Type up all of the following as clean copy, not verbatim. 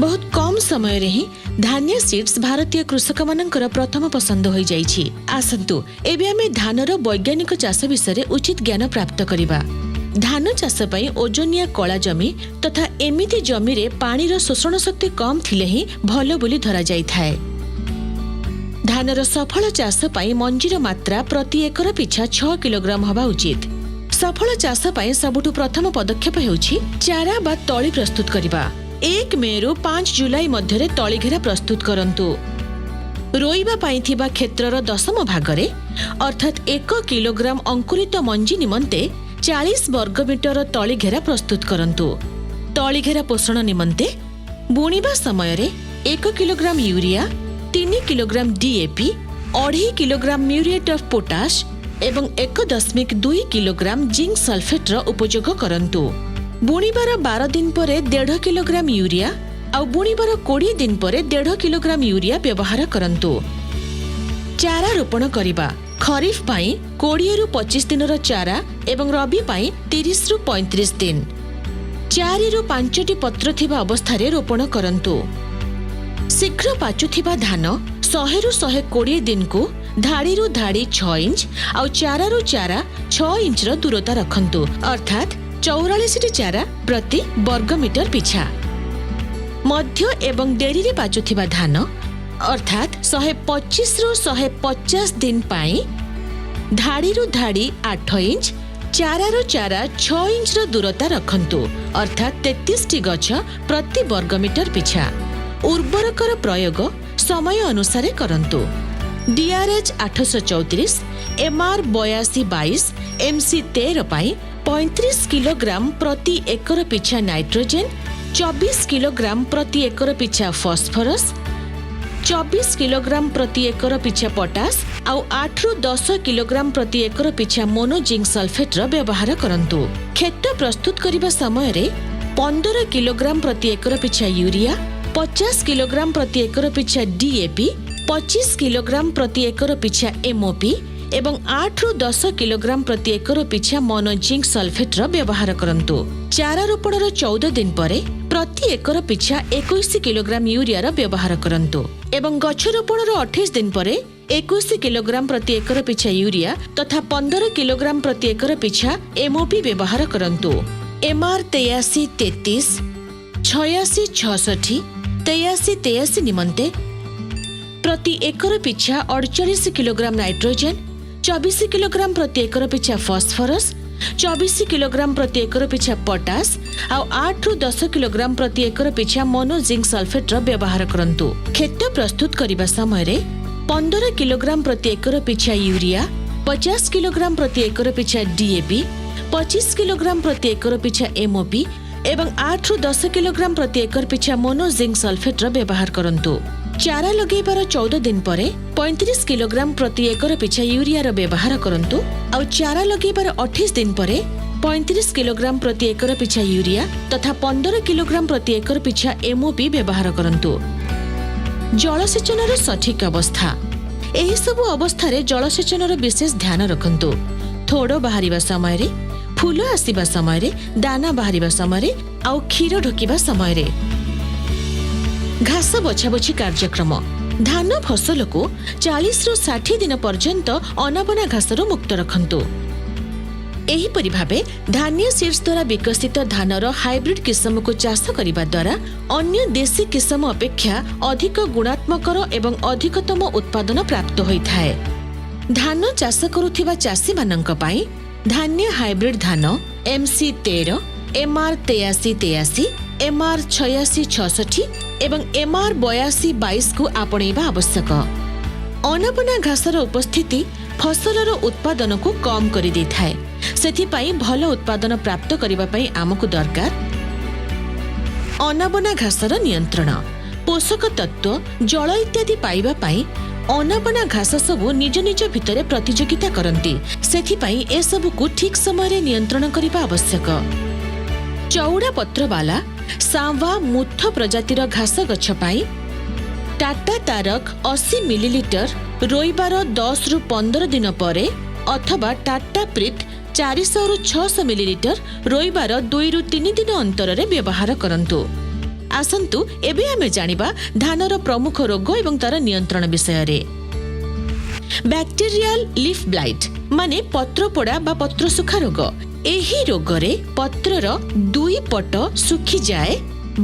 ବହୁତ କମ୍ ସମୟରେ ହିଁ ଧାନ୍ୟା ସିଡ୍ସ ଭାରତୀୟ କୃଷକମାନଙ୍କର ପ୍ରଥମ ପସନ୍ଦ ହୋଇଯାଇଛି। ଆସନ୍ତୁ, ଏବେ ଆମେ ଧାନର ବୈଜ୍ଞାନିକ ଚାଷ ବିଷୟରେ ଉଚିତ ଜ୍ଞାନ ପ୍ରାପ୍ତ କରିବା। ଧାନ ଚାଷ ପାଇଁ ଓଜନିଆ କଳା ଜମି ତଥା ଏମିତି ଜମିରେ ପାଣିର ଶୋଷଣ ଶକ୍ତି କମ୍ ଥିଲେ ହିଁ ଭଲ ବୋଲି ଧରାଯାଇଥାଏ। ଧାନର ସଫଳ ଚାଷ ପାଇଁ ମଞ୍ଜିର ମାତ୍ରା ପ୍ରତି ଏକର ପିଛା 6 କିଲୋଗ୍ରାମ ହେବା ଉଚିତ। ସଫଳ ଚାଷ ପାଇଁ ସବୁଠୁ ପ୍ରଥମ ପଦକ୍ଷେପ ହେଉଛି ଚାରା ବା ତଳି ପ୍ରସ୍ତୁତ କରିବା। 1 ମେରୁ 5 ଜୁଲାଇ ମଧ୍ୟରେ ତଳିଘେରା ପ୍ରସ୍ତୁତ କରନ୍ତୁ। ରୋଇବା ପାଇଁ ଥିବା କ୍ଷେତ୍ରର ଦଶମ ଭାଗରେ, ଅର୍ଥାତ୍ 1 କିଲୋଗ୍ରାମ ଅଙ୍କୁରିତ ମଞ୍ଜି ନିମନ୍ତେ 40 ବର୍ଗମିଟର ତଳିଘେରା ପ୍ରସ୍ତୁତ କରନ୍ତୁ। ତଳିଘେରା ପୋଷଣ ନିମନ୍ତେ ବୁଣିବା ସମୟରେ 1 kilogram urea, 3 kilogram DAP, 2.5 kilogram muriate of potash ଏବଂ 1.2 କିଲୋଗ୍ରାମ ଜିଙ୍କ ସଲଫେଟ୍ର ଉପଯୋଗ କରନ୍ତୁ। ବୁଣିବାର 12 ଦିନ ପରେ 1.5 କିଲୋଗ୍ରାମ ୟୁରିଆ ଆଉ ବୁଣିବାର 20 ଦିନ ପରେ 1.5 କିଲୋଗ୍ରାମ ୟୁରିଆ ବ୍ୟବହାର କରନ୍ତୁ। ଚାରା ରୋପଣ କରିବା: ଖରିଫ ପାଇଁ 20ରୁ 25 ଦିନର ଚାରା ଏବଂ ରବି ପାଇଁ 30ରୁ 35 ଦିନ। ଚାରିରୁ ପାଞ୍ଚଟି ପତ୍ର ଥିବା ଅବସ୍ଥାରେ ରୋପଣ କରନ୍ତୁ। ଶୀଘ୍ର ପାଚୁଥିବା ଧାନ 100ରୁ 120 ଦିନକୁ ଧାଡ଼ିରୁ ଧାଡ଼ି 6 ଇଞ୍ଚ ଆଉ ଚାରାରୁ ଚାରା 6 ଇଞ୍ଚର ଦୂରତା ରଖନ୍ତୁ, ଅର୍ଥାତ୍ 44ଟି ଚାରା ପ୍ରତି ବର୍ଗମିଟର ପିଛା। ମଧ୍ୟ ଏବଂ ଡେରିରେ ପାଚୁଥିବା ଧାନ, ଅର୍ଥାତ୍ 125ରୁ 150 ଦିନ ପାଇଁ ଧାଡ଼ିରୁ ଧାଡ଼ି 8 ଇଞ୍ଚ, ଚାରାରୁ ଚାରା 6 ଇଞ୍ଚର ଦୂରତା ରଖନ୍ତୁ, ଅର୍ଥାତ୍ 33ଟି ଗଛ ପ୍ରତି ବର୍ଗମିଟର ପିଛା। ଉର୍ବରକର ପ୍ରୟୋଗ ସମୟ ଅନୁସାରେ କରନ୍ତୁ। ଡିଆର୍ଏଚ୍ 834, ଏମ୍ଆର୍ 8222, ଏମ୍ସି 13 ପାଇଁ 35 କିଲୋଗ୍ରାମ ପ୍ରତି ଏକର ପିଛା ନାଇଟ୍ରୋଜେନ୍, 24 କିଲୋଗ୍ରାମ ପ୍ରତି ଏକର ପିଛା ଫସ୍ଫରସ୍, 24 କିଲୋଗ୍ରାମ ପ୍ରତି ଏକର ପିଛା ପଟାସ ଆଉ 8ରୁ 10 କିଲୋଗ୍ରାମ ପ୍ରତି ଏକର ପିଛା ମୋନୋଜିଙ୍କ ସଲଫେଟ୍ର ବ୍ୟବହାର କରନ୍ତୁ। କ୍ଷେତ ପ୍ରସ୍ତୁତ କରିବା ସମୟରେ 15 କିଲୋଗ୍ରାମ ପ୍ରତି ଏକର ପିଛା ୟୁରିଆ, 50 କିଲୋଗ୍ରାମ ପ୍ରତି ଏକର ପିଛା ଡିଏପି, 25 କିଲୋଗ୍ରାମ ପ୍ରତି ଏକର ପିଛା ଏମ୍ଓପି ଏବଂ 8ରୁ 10 କିଲୋଗ୍ରାମ ପ୍ରତି ଏକର ପିଛା ମନୋଜିଙ୍କ ସଲଫେଟ୍ର ବ୍ୟବହାର କରନ୍ତୁ। ଚାରା ରୋପଣର 14 ଦିନ ପରେ ପ୍ରତି ଏକର ପିଛା 21 କିଲୋଗ୍ରାମ ୟୁରିଆର ବ୍ୟବହାର କରନ୍ତୁ ଏବଂ ଗଛ ରୋପଣର 28 ଦିନ ପରେ 21 କିଲୋଗ୍ରାମ ପ୍ରତି ଏକର ପିଛା ୟୁରିଆ ତଥା 15 କିଲୋଗ୍ରାମ ପ୍ରତି ଏକର ପିଛା ଏମ୍ଓପି ବ୍ୟବହାର କରନ୍ତୁ। ଏମ୍ଆର୍ 8333, 8666, 8383 ନିମନ୍ତେ ପ୍ରତି ଏକର ପିଛା 48 କିଲୋଗ୍ରାମ ନାଇଟ୍ରୋଜେନ୍, 24 କିଲୋଗ୍ରାମ ପ୍ରତି ଏକର ପିଛା ଫସ୍ଫରସ୍, 24 କିଲୋଗ୍ରାମ ପ୍ରତି ଏକର ପିଛା ପଟାସ ଆଉ 8ରୁ 10 କିଲୋଗ୍ରାମ ପ୍ରତି ଏକର ପିଛା ମନୋଜିଙ୍କ ସଲଫେଟ୍ର ବ୍ୟବହାର କରନ୍ତୁ। କ୍ଷେତ ପ୍ରସ୍ତୁତ କରିବା ସମୟରେ 15 କିଲୋଗ୍ରାମ ପ୍ରତି ଏକର ପିଛା ୟୁରିଆ, 50 କିଲୋଗ୍ରାମ ପ୍ରତି ଏକର ପିଛା ଡିଏପି, 25 କିଲୋଗ୍ରାମ ପ୍ରତି ଏକର ପିଛା ଏମ୍ଓପି ଏବଂ 8ରୁ 10 କିଲୋଗ୍ରାମ ପ୍ରତି ଏକର ପିଛା ମୋନୋଜିଙ୍କ ସଲଫେଟ୍ର ବ୍ୟବହାର କରନ୍ତୁ। ଚାରା ଲଗେଇବାର 14 ଦିନ ପରେ 35 କିଲୋଗ୍ରାମ ପ୍ରତି ଏକର ପିଛା ୟୁରିଆର ବ୍ୟବହାର କରନ୍ତୁ ଆଉ ଚାରା ଲଗେଇବାର 28 ଦିନ ପରେ 35 କିଲୋଗ୍ରାମ ପ୍ରତି ଏକର ପିଛା ୟୁରିଆ ତଥା 15 କିଲୋଗ୍ରାମ ପ୍ରତି ଏକର ପିଛା ଏମ୍ଓପି ବ୍ୟବହାର କରନ୍ତୁ। ଜଳସେଚନର ସଠିକ ଅବସ୍ଥା: ଏହିସବୁ ଅବସ୍ଥାରେ ଜଳସେଚନର ବିଶେଷ ଧ୍ୟାନ ରଖନ୍ତୁ। ଥୋଡ଼ ବାହାରିବା ସମୟରେ, ଫୁଲ ଆସିବା ସମୟରେ, ଦାନା ବାହାରିବା ସମୟରେ ଆଉ କ୍ଷୀର ଢୋକିବା ସମୟରେ। ଘାସ ବଛାବଛି କାର୍ଯ୍ୟକ୍ରମ: ଧାନ ଫସଲକୁ 40ରୁ 60 ଦିନ ପର୍ଯ୍ୟନ୍ତ ଅନାବନା ଘାସରୁ ମୁକ୍ତ ରଖନ୍ତୁ। ଏହିପରି ଭାବେ ଧାନ୍ୟ ସିଡ୍ସ ଦ୍ୱାରା ବିକଶିତ ଧାନର ହାଇବ୍ରିଡ୍ କିସମକୁ ଚାଷ କରିବା ଦ୍ୱାରା ଅନ୍ୟ ଦେଶୀ କିସମ ଅପେକ୍ଷା ଅଧିକ ଗୁଣାତ୍ମକର ଏବଂ ଅଧିକତମ ଉତ୍ପାଦନ ପ୍ରାପ୍ତ ହୋଇଥାଏ। ଧାନ ଚାଷ କରୁଥିବା ଚାଷୀମାନଙ୍କ ପାଇଁ ଧାନ୍ୟ ହାଇବ୍ରିଡ୍ ଧାନ ଏମ୍ସି 13, ଏମ୍ଆର୍ 8383, ଏମ୍ଆର୍ 8666 ଏବଂ ଏମ୍ଆର୍ 8222କୁ ଆପଣେଇବା ଆବଶ୍ୟକ। ଅନାବନା ଘାସର ଉପସ୍ଥିତି ଫସଲର ଉତ୍ପାଦନକୁ କମ୍ କରିଦେଇଥାଏ। ସେଥିପାଇଁ ଭଲ ଉତ୍ପାଦନ ପ୍ରାପ୍ତ କରିବା ପାଇଁ ଆମକୁ ଦରକାର ଅନାବନା ଘାସର ନିୟନ୍ତ୍ରଣ। ପୋଷକ ତତ୍ତ୍ୱ, ଜଳ ଇତ୍ୟାଦି ପାଇବା ପାଇଁ ଅନାବନା ଘାସ ସବୁ ନିଜ ନିଜ ଭିତରେ ପ୍ରତିଯୋଗିତା କରନ୍ତି। ସେଥିପାଇଁ ଏସବୁକୁ ଠିକ୍ ସମୟରେ ନିୟନ୍ତ୍ରଣ କରିବା ଆବଶ୍ୟକ। ଚଉଡ଼ା ପତ୍ରବାଲା ସାୱା ମୁଥ ପ୍ରଜାତିର ଘାସ ଗଛ ପାଇଁ ଟାଟା ତାରକ 80 ମିଲିଲିଟର ରୋଇବାର 10ରୁ 15 ଦିନ ପରେ ଅଥବା ଟାଟା ପ୍ରିତ୍ 400ରୁ 600 ମିଲିଲିଟର ରୋଇବାର 2ରୁ 3 ଦିନ ଅନ୍ତରରେ ବ୍ୟବହାର କରନ୍ତୁ। ଆସନ୍ତୁ ଏବେ ଆମେ ଜାଣିବା ଧାନର ପ୍ରମୁଖ ରୋଗ ଏବଂ ତାର ନିୟନ୍ତ୍ରଣ ବିଷୟରେ। ବ୍ୟାକ୍ଟେରିଆଲ ଲିଫ୍ ବ୍ଲାଇଟ୍ ମାନେ ପତ୍ରପୋଡ଼ା ବା ପତ୍ର ଶୁଖା ରୋଗ। ଏହି ରୋଗରେ ପତ୍ରର ଦୁଇ ପଟ ଶୁଖିଯାଏ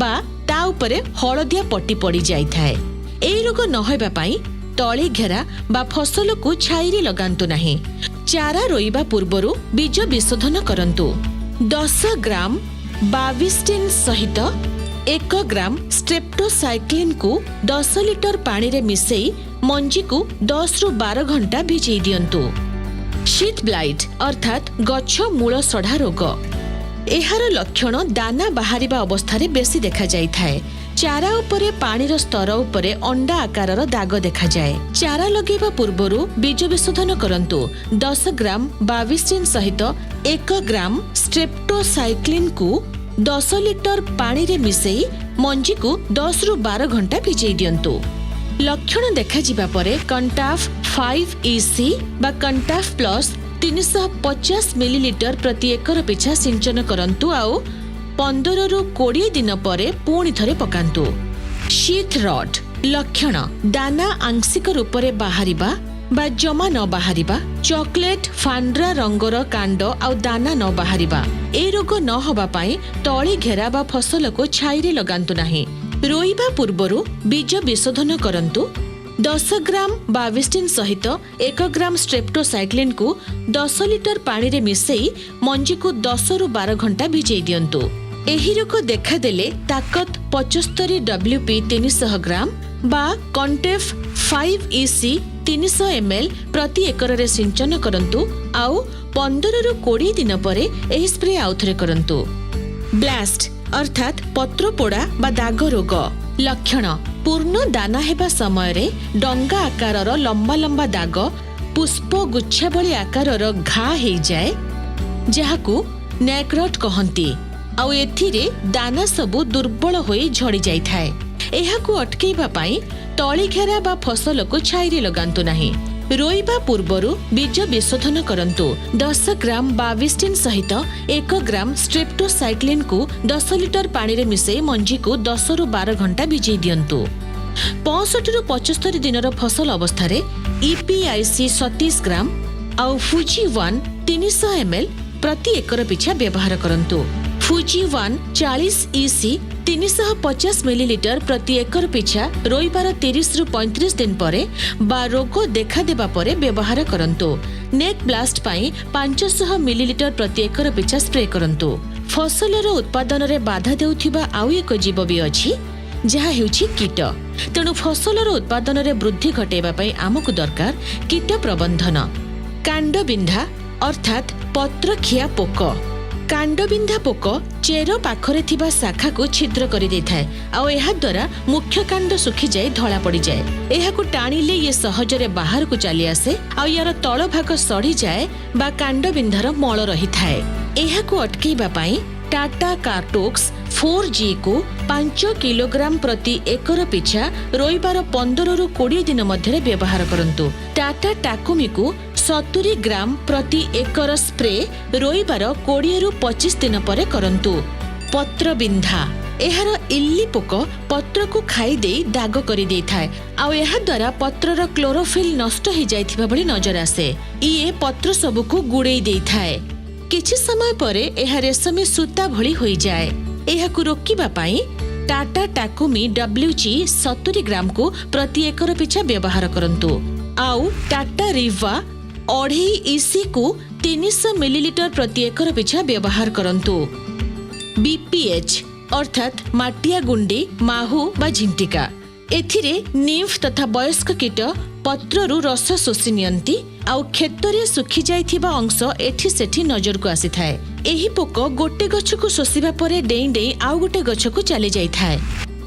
ବା ତା ଉପରେ ହଳଦିଆ ପଟି ପଡ଼ି ଯାଇଥାଏ। ଏହି ରୋଗ ନ ହେବା ପାଇଁ ତଳି ଘେରା ବା ଫସଲକୁ ଛାଇରେ ଲଗାନ୍ତୁ ନାହିଁ। ଚାରା ରୋଇବା ପୂର୍ବରୁ ବୀଜ ବିଶୋଧନ କରନ୍ତୁ। 10 ଗ୍ରାମ ବାଭିଷ୍ଟିନ୍ ସହିତ 1 ଗ୍ରାମ ଷ୍ଟ୍ରେପ୍ଟୋସାଇକ୍ଲିନ୍କୁ 10 ଲିଟର ପାଣିରେ ମିଶେଇ ମଞ୍ଜିକୁ 10ରୁ 12 ଘଣ୍ଟା ଭିଜେଇ ଦିଅନ୍ତୁ। ଶିଥ୍ ବ୍ଲାଇଟ୍ ଅର୍ଥାତ୍ ଗଛ ମୂଳ ସଢ଼ା ରୋଗ। ଏହାର ଲକ୍ଷଣ ଦାନା ବାହାରିବା ଅବସ୍ଥାରେ ବେଶୀ ଦେଖାଯାଇଥାଏ। ଚାରା ଉପରେ ପାଣିର ସ୍ତର ଉପରେ ଅଣ୍ଡା ଆକାରର ଦାଗ ଦେଖାଯାଏ। ଚାରା ଲଗେଇବା ପୂର୍ବରୁ ବୀଜ ବିଶୋଧନ କରନ୍ତୁ। 10 ଗ୍ରାମ ବାଭିଷ୍ଟିନ୍ ସହିତ 1 ଗ୍ରାମ ଷ୍ଟ୍ରେପ୍ଟୋସାଇକ୍ଲିନ୍କୁ 10 ଲିଟର ପାଣିରେ ମିଶେଇ ମଞ୍ଜିକୁ 10ରୁ 12 ଘଣ୍ଟା ଭିଜେଇ ଦିଅନ୍ତୁ। ଲକ୍ଷଣ ଦେଖାଯିବା ପରେ କଣ୍ଟାଫ 5 ଇସି ବା କଣ୍ଟାଫ ପ୍ଲସ୍ 350 ମିଲିଲିଟର ପ୍ରତି ଏକର ପିଛା ସିଞ୍ଚନ କରନ୍ତୁ ଆଉ 15ରୁ 20 ଦିନ ପରେ ପୁଣି ଥରେ ପକାନ୍ତୁ। ଶିଥ୍ ରଟ୍ ଲକ୍ଷଣ ଦାନା ଆଂଶିକ ରୂପରେ ବାହାରିବା ବା ଜମା ନ ବାହାରିବା, ଚକୋଲେଟ୍ ଫାଣ୍ଡ୍ରା ରଙ୍ଗର କାଣ୍ଡ ଆଉ ଦାନା ନ ବାହାରିବା। ଏ ରୋଗ ନ ହେବା ପାଇଁ ତଳି ଘେରା ବା ଫସଲକୁ ଛାଇରେ ଲଗାନ୍ତୁ ନାହିଁ। ରୋଇବା ପୂର୍ବରୁ ବୀଜ ବିଶୋଧନ କରନ୍ତୁ। 10 ଗ୍ରାମ ବାଭିଷ୍ଟିନ୍ ସହିତ 1 ଗ୍ରାମ ଷ୍ଟ୍ରେପ୍ଟୋସାଇକ୍ଲିନ୍କୁ 10 ଲିଟର ପାଣିରେ ମିଶେଇ ମଞ୍ଜିକୁ 10ରୁ 12 ଘଣ୍ଟା ଭିଜେଇ ଦିଅନ୍ତୁ। ଏହି ରୋଗ ଦେଖାଦେଲେ ତାକତ 75 ଡବ୍ଲ୍ୟୁପି 300 ଗ୍ରାମ ବା କଣ୍ଟେଫ୍ 5 ଇସି 300 ଏମ୍ଏଲ୍ ପ୍ରତି ଏକରରେ ସିଞ୍ଚନ କରନ୍ତୁ ଆଉ 15ରୁ 20 ଦିନ ପରେ ଏହି ସ୍ପ୍ରେ ଆଉଥରେ କରନ୍ତୁ। ବ୍ଲାଷ୍ଟ ଅର୍ଥାତ୍ ପତ୍ରପୋଡ଼ା ବା ଦାଗ ରୋଗ। ଲକ୍ଷଣ ପୂର୍ଣ୍ଣ ଦାନା ହେବା ସମୟରେ ଡଙ୍ଗା ଆକାରର ଲମ୍ବା ଲମ୍ବା ଦାଗ, ପୁଷ୍ପ ଗୁଚ୍ଛା ଭଳି ଆକାରର ଘା ହେଇଯାଏ, ଯାହାକୁ ନେକରଟ୍ କହନ୍ତି। ଆଉ ଏଥିରେ ଦାନା ସବୁ ଦୁର୍ବଳ ହୋଇ ଝଡ଼ି ଯାଇଥାଏ। ଏହାକୁ ଅଟକେଇବା ପାଇଁ ତଳି ଘେରା ବା ଫସଲକୁ ଛାଇରେ ଲଗାନ୍ତୁ ନାହିଁ। ରୋଇବା ପୂର୍ବରୁ ବୀଜ ବିଶୋଧନ କରନ୍ତୁ। 10 ଗ୍ରାମ ବାଭିଷ୍ଟିନ୍ ସହିତ 1 ଗ୍ରାମ ଷ୍ଟ୍ରେପ୍ଟୋସାଇକ୍ଲିନ୍କୁ 10 ଲିଟର ପାଣିରେ ମିଶେଇ ମଞ୍ଜିକୁ 10ରୁ 12 ଘଣ୍ଟା ଭିଜେଇ ଦିଅନ୍ତୁ। 65ରୁ 75 ଦିନର ଫସଲ ଅବସ୍ଥାରେ ଇପିଆଇସି 27 ଗ୍ରାମ ଆଉ ଫୁଜି ୱାନ୍ 300 ଏମ୍ଏଲ୍ ପ୍ରତି ଏକର ପିଛା ବ୍ୟବହାର କରନ୍ତୁ। ଫୁଜି ୱାନ୍ 40 ଇସି 350 ମିଲିଲିଟର ପ୍ରତି ଏକର ପିଛା ରୋଇବାର 30ରୁ 35 ଦିନ ପରେ ବା ରୋଗ ଦେଖାଦେବା ପରେ ବ୍ୟବହାର କରନ୍ତୁ। ନେକ୍ ବ୍ଲାଷ୍ଟ ପାଇଁ 500 ମିଲିଲିଟର ପ୍ରତି ଏକର ପିଛା ସ୍ପ୍ରେ କରନ୍ତୁ। ଫସଲର ଉତ୍ପାଦନରେ ବାଧା ଦେଉଥିବା ଆଉ ଏକ ଜୀବ ବି ଅଛି, ଯାହା ହେଉଛି କୀଟ। ତେଣୁ ଫସଲର ଉତ୍ପାଦନରେ ବୃଦ୍ଧି ଘଟାଇବା ପାଇଁ ଆମକୁ ଦରକାର କୀଟ ପ୍ରବନ୍ଧନ। କାଣ୍ଡବିନ୍ଧା ଅର୍ଥାତ୍ ପତ୍ରଖିଆ ପୋକ। କାଣ୍ଡବିନ୍ଧା ପୋକ ଚେର ପାଖରେ ଥିବା ଶାଖାକୁ ଛିଦ୍ର କରିଦେଇଥାଏ ଆଉ ଏହାଦ୍ୱାରା ମୁଖ୍ୟ କାଣ୍ଡ ଶୁଖିଯାଇ ଧଳା ପଡ଼ିଯାଏ। ଏହାକୁ ଟାଣିଲେ ଇଏ ସହଜରେ ବାହାରକୁ ଚାଲିଆସେ ଆଉ ୟାର ତଳ ଭାଗ ସଢ଼ିଯାଏ ବା କାଣ୍ଡବିନ୍ଧାର ମଳ ରହିଥାଏ। ଏହାକୁ ଅଟକେଇବା ପାଇଁ ଟାଟା କାର୍ଟୋକ୍ସ 4 ଜିକୁ 5 କିଲୋଗ୍ରାମ ପ୍ରତି ଏକର ପିଛା ରୋଇବାର 15ରୁ 20 ଦିନ ମଧ୍ୟରେ ବ୍ୟବହାର କରନ୍ତୁ। ଟାଟା ଟାକୁମିକୁ 70 ଗ୍ରାମ ପ୍ରତି ଏକର ସ୍ପ୍ରେ ରୋଇବାର 20ରୁ 25 ଦିନ ପରେ କରନ୍ତୁ। ପତ୍ରବିନ୍ଧା। ଏହାର ଇଲି ପୋକ ପତ୍ରକୁ ଖାଇଦେଇ ଦାଗ କରିଦେଇଥାଏ ଆଉ ଏହାଦ୍ୱାରା ପତ୍ରର କ୍ଲୋରୋଫିଲ୍ ନଷ୍ଟ ହେଇଯାଇଥିବା ଭଳି ନଜର ଆସେ। ଇଏ ପତ୍ର ସବୁକୁ ଗୁଡ଼େଇ ଦେଇଥାଏ। କିଛି ସମୟ ପରେ ଏହା ରେଶମୀ ସୂତା ଭଳି ହୋଇଯାଏ। ଏହାକୁ ରୋକିବା ପାଇଁ ଟାଟା ଟାକୁମି ଡବ୍ଲ୍ୟୁଜି 70 ଗ୍ରାମକୁ ପ୍ରତି ଏକର ପିଛା ବ୍ୟବହାର କରନ୍ତୁ ଆଉ ଟାଟା ରିଭା 2.5 ଇସିକୁ 300 ମିଲିଲିଟର ପ୍ରତି ଏକର ପିଛା ବ୍ୟବହାର କରନ୍ତୁ। ବିପିଏଚ୍ ଅର୍ଥାତ୍ ମାଟିଆ ଗୁଣ୍ଡି, ମାହୁ ବା ଝିଣ୍ଟିକା। ଏଥିରେ ନିମ୍ଫ ତଥା ବୟସ୍କ କୀଟ ପତ୍ରରୁ ରସ ଶୋଷି ନିଅନ୍ତି ଆଉ କ୍ଷେତରେ ଶୁଖିଯାଇଥିବା ଅଂଶ ଏଠି ସେଠି ନଜରକୁ ଆସିଥାଏ। ଏହି ପୋକ ଗୋଟେ ଗଛକୁ ଶୋଷିବା ପରେ ଡେଇଁ ଡେଇଁ ଆଉ ଗୋଟେ ଗଛକୁ ଚାଲି ଯାଇଥାଏ।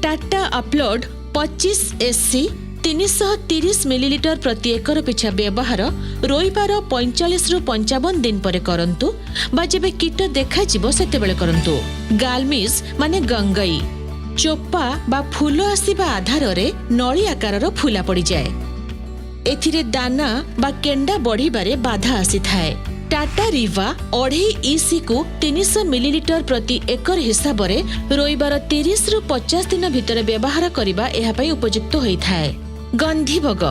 ଟାଟା ଅପଲୋଡ 25 ଏସ୍ସି 330 ମିଲିଲିଟର ପ୍ରତି ଏକର ପିଛା ବ୍ୟବହାର ରୋଇବାର 45ରୁ 55 ଦିନ ପରେ କରନ୍ତୁ ବା ଯେବେ କୀଟ ଦେଖାଯିବ ସେତେବେଳେ କରନ୍ତୁ। ଗାଲମିଜ୍ ମାନେ ଗଙ୍ଗଇ। ଚୋପା ବା ଫୁଲ ଆସିବା ଆଧାରରେ ନଳି ଆକାରର ଫୁଲା ପଡ଼ିଯାଏ। ଏଥିରେ ଦାନା ବା କେଣ୍ଡା ବଢ଼ିବାରେ ବାଧା ଆସିଥାଏ। ଟାଟା ରିଭା 2.5 ଇସିକୁ 300 ମିଲିଲିଟର ପ୍ରତି ଏକର ହିସାବରେ ରୋଇବାର 30ରୁ 50 ଦିନ ଭିତରେ ବ୍ୟବହାର କରିବା ଏହା ପାଇଁ ଉପଯୁକ୍ତ ହୋଇଥାଏ। ଗନ୍ଧିବଗ,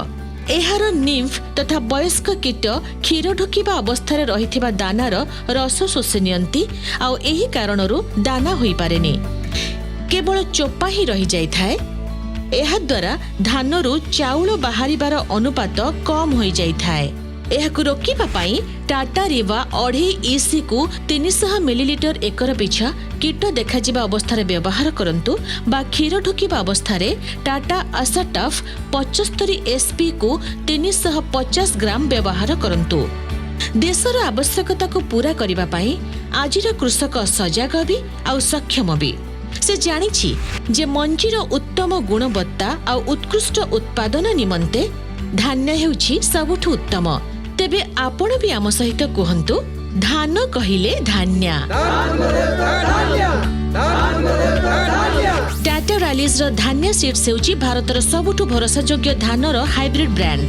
ଏହାର ନିମ୍ଫ ତଥା ବୟସ୍କ କୀଟ କ୍ଷୀର ଢୋକିବା ଅବସ୍ଥାରେ ରହିଥିବା ଦାନାର ରସ ଶୋଷି ନିଅନ୍ତି, ଆଉ ଏହି କାରଣରୁ ଦାନା ହୋଇପାରେନି, କେବଳ ଚୋପା ହିଁ ରହିଯାଇଥାଏ। ଏହାଦ୍ୱାରା ଧାନରୁ ଚାଉଳ ବାହାରିବାର ଅନୁପାତ କମ୍ ହୋଇଯାଇଥାଏ। ଏହାକୁ ରୋକିବା ପାଇଁ ଟାଟା ରିଭା 2.5 ଇସିକୁ 300 ମିଲିଲିଟର ଏକର ପିଛା କୀଟ ଦେଖାଯିବା ଅବସ୍ଥାରେ ବ୍ୟବହାର କରନ୍ତୁ ବା କ୍ଷୀର ଢୋକିବା ଅବସ୍ଥାରେ ଟାଟା ଆସାଟଫ୍ 75 ଏସ୍ପିକୁ 350 ଗ୍ରାମ ବ୍ୟବହାର କରନ୍ତୁ। ଦେଶର ଆବଶ୍ୟକତାକୁ ପୂରା କରିବା ପାଇଁ ଆଜିର କୃଷକ ସଜାଗ ବି ଆଉ ସକ୍ଷମ ବି। ସେ ଜାଣିଛି ଯେ ମଞ୍ଜିର ଉତ୍ତମ ଗୁଣବତ୍ତା ଆଉ ଉତ୍କୃଷ୍ଟ ଉତ୍ପାଦନ ନିମନ୍ତେ ଧାନ୍ୟ ହେଉଛି ସବୁଠୁ ଉତ୍ତମ। ତେବେ ଆପଣ ବି ଆମ ସହିତ କୁହନ୍ତୁ, ଧାନ କହିଲେ ଧାନ୍ୟା। ଟାଟା ରାଲିଜ୍ର ଧାନ୍ୟା ସିଡ୍ସ ହେଉଛି ଭାରତର ସବୁଠୁ ଭରସାଯୋଗ୍ୟ ଧାନର ହାଇବ୍ରିଡ୍ ବ୍ରାଣ୍ଡ।